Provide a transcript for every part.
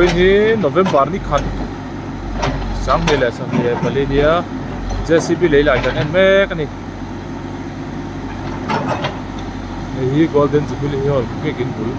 Vawiin hi November ni khat 2024 nia JCB lei lai kan en mek a ni. Hei hi Golden Jubilee Hall biakin bul.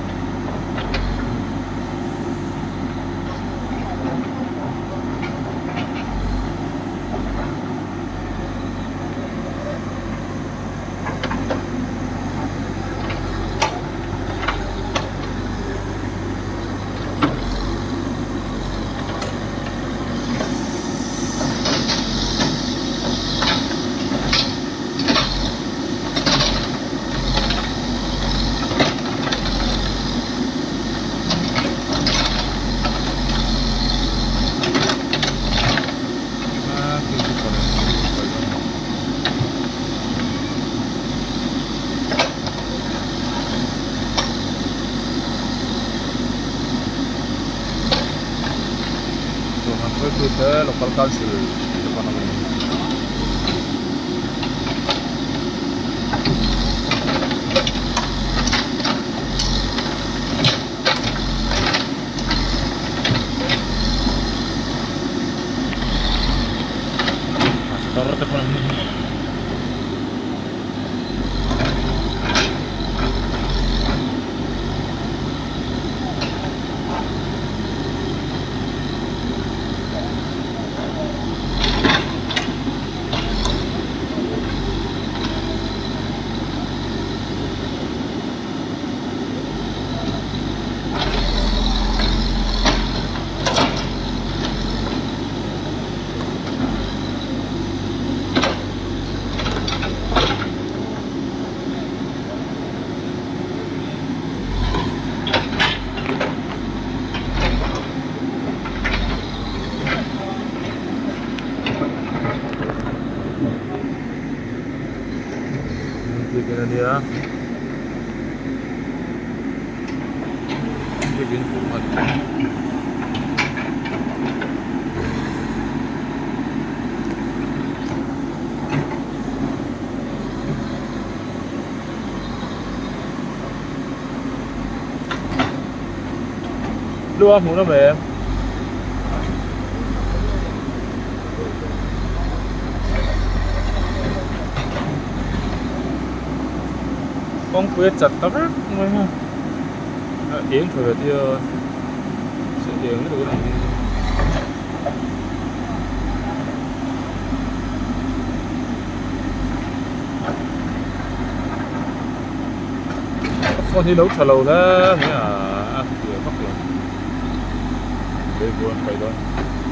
Hruaitute local council te pawn a awm. Pastor te pawn an ni. Biakin a nia biakin bul a ni. Lua hmuh na mai em? Kawngpui a chat ta vek mai a a eng tha ve tia se eng lutuk a ni. Phone hi lo tha lo hle mai a a fiah vak lo lei bur an paih dawn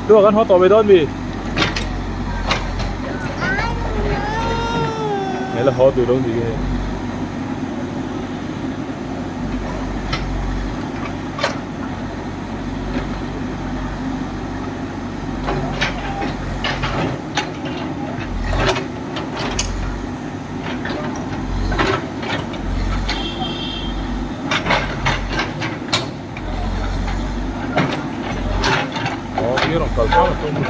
chua kan haw tawh mai dawn mi hei la haw duh lo ni nge. Aw khi rawn kal thlak a tum a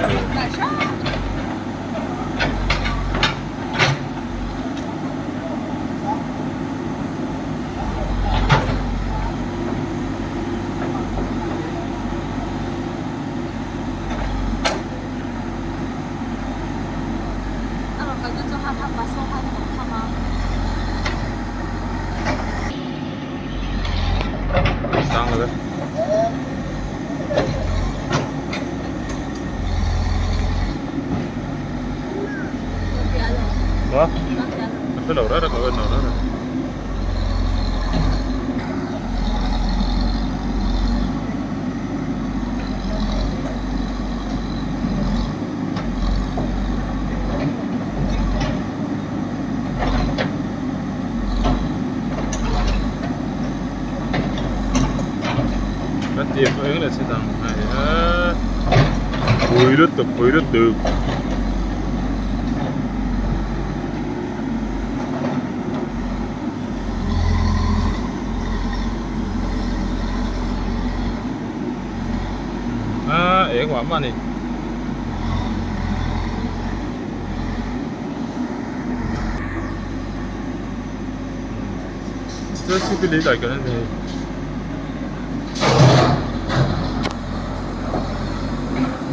Sang lo ve. Maw? Ka hre lo reng reng lo en lo reng reng. Ka tiang pawh eng leh chhe dang a ni a pui lutuk pui lutuk. A eng mah mah a ni. Chuan city lei lai kan en thei.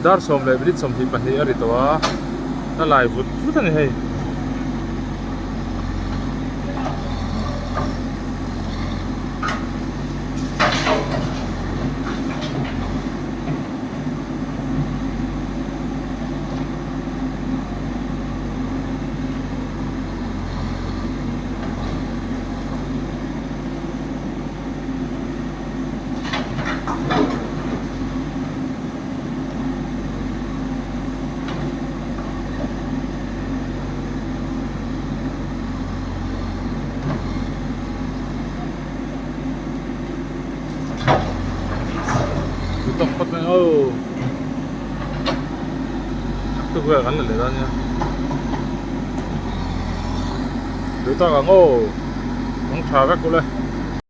Dar sawm leh minute 22 a ri tawh a, a lai vut vut a ni hei. Tawk phawt mai aw tukverh kan la leh dawn nia duh tawk ang aw kawng tha vek ule.